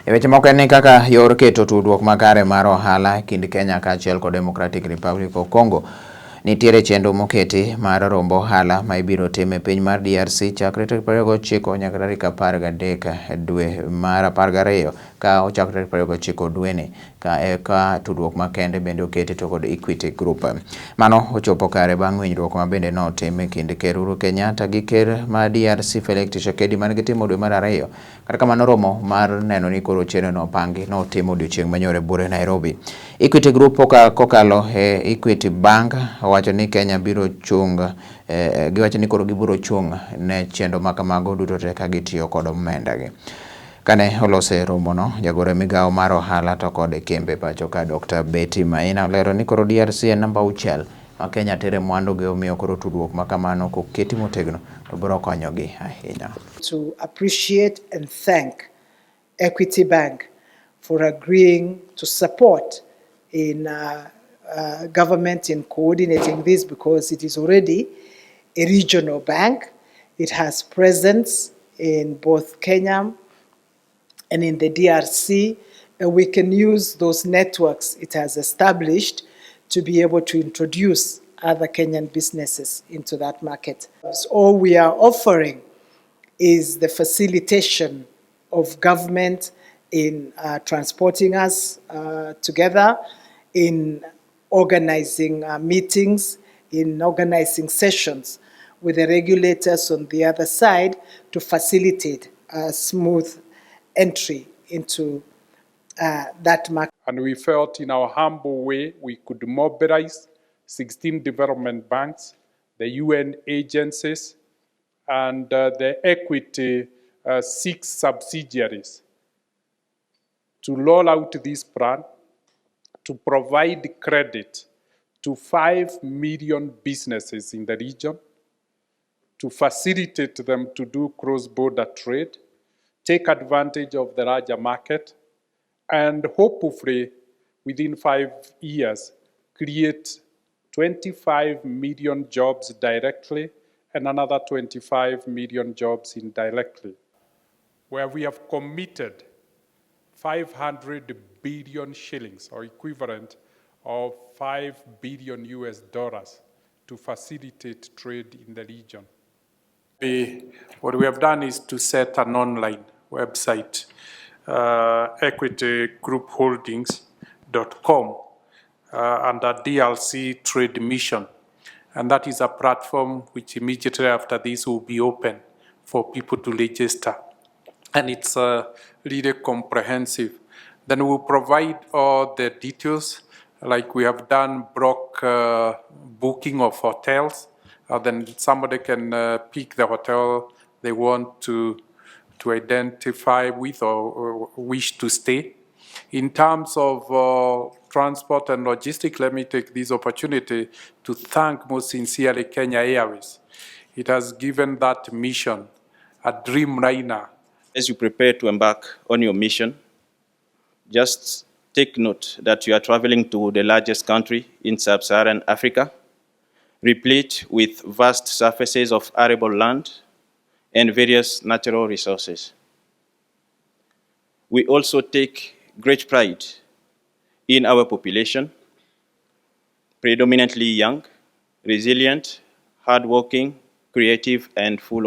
E weche moko en ni kaka yor keto tudruok makare mar ohala e kind Kenya kaachiel kod Democratic Republic of Congo. Nitiere chenro moketi mar rombo ohala ma ibiro tim e piny mar DRC chakre tarik 29 nyaka tarik 13 dwe mar 12 ka ochakre tarik 29 dweni ka eka tudruok makende bende oketi to kod Equity Group. Mano ochopo kare bang' winjruok ma bende notim e kind Ker Uhuru Kenyatta gi Ker mar DRC Felix Tshisekedi mane gitimo dwe mar ariyo. Kata kamano romo mar neno ni koro chenro opangi notimo odiochieng' manyoro e buore Nairobi. Equity Group kokalo e Equity Bank owacho ni Kenya biro chung giwacho ni koro gibiro chung' ne chenro ma kamago duto te ka gitiyo kod omenda gi. Kane olose romono, jagoro e migawo mar ohala to kod kembe pacho ka Dr. Betty Maina olero ni koro DRC en namba auchiel ma Kenya tere mwandu gi omiyo koro tudruok ma kamano koketi motegno to biro konyogi ahinya. To appreciate and thank Equity Bank for agreeing to support in government in coordinating this, because it is already a regional bank. It has presence in both Kenya and in the DRC. And we can use those networks it has established to be able to introduce other Kenyan businesses into that market. So all we are offering is the facilitation of government in transporting us together, in organizing meetings, in organizing sessions with the regulators on the other side to facilitate a smooth entry into that market. And we felt in our humble way we could mobilize 16 development banks, the UN agencies, and the Equity six subsidiaries to roll out this plan to provide credit to 5 million businesses in the region, to facilitate them to do cross-border trade, take advantage of the larger market, and hopefully within 5 years create 25 million jobs directly and another 25 million jobs indirectly, where we have committed 500 billion shillings, or equivalent of 5 billion US dollars, to facilitate trade in the region. What we have done is to set an online website, equitygroupholdings.com, under DRC Trade Mission. And that is a platform which immediately after this will be open for people to register. And it's really comprehensive. Then we'll provide all the details, like we have done block booking of hotels. Then somebody can pick the hotel they want to identify with or wish to stay. In terms of transport and logistics, let me take this opportunity to thank most sincerely Kenya Airways. It has given that mission a dreamliner. As you prepare to embark on your mission, just take note that you are traveling to the largest country in sub-Saharan Africa, replete with vast surfaces of arable land and various natural resources. We also take great pride in our population, predominantly young, resilient, hardworking, creative, and full of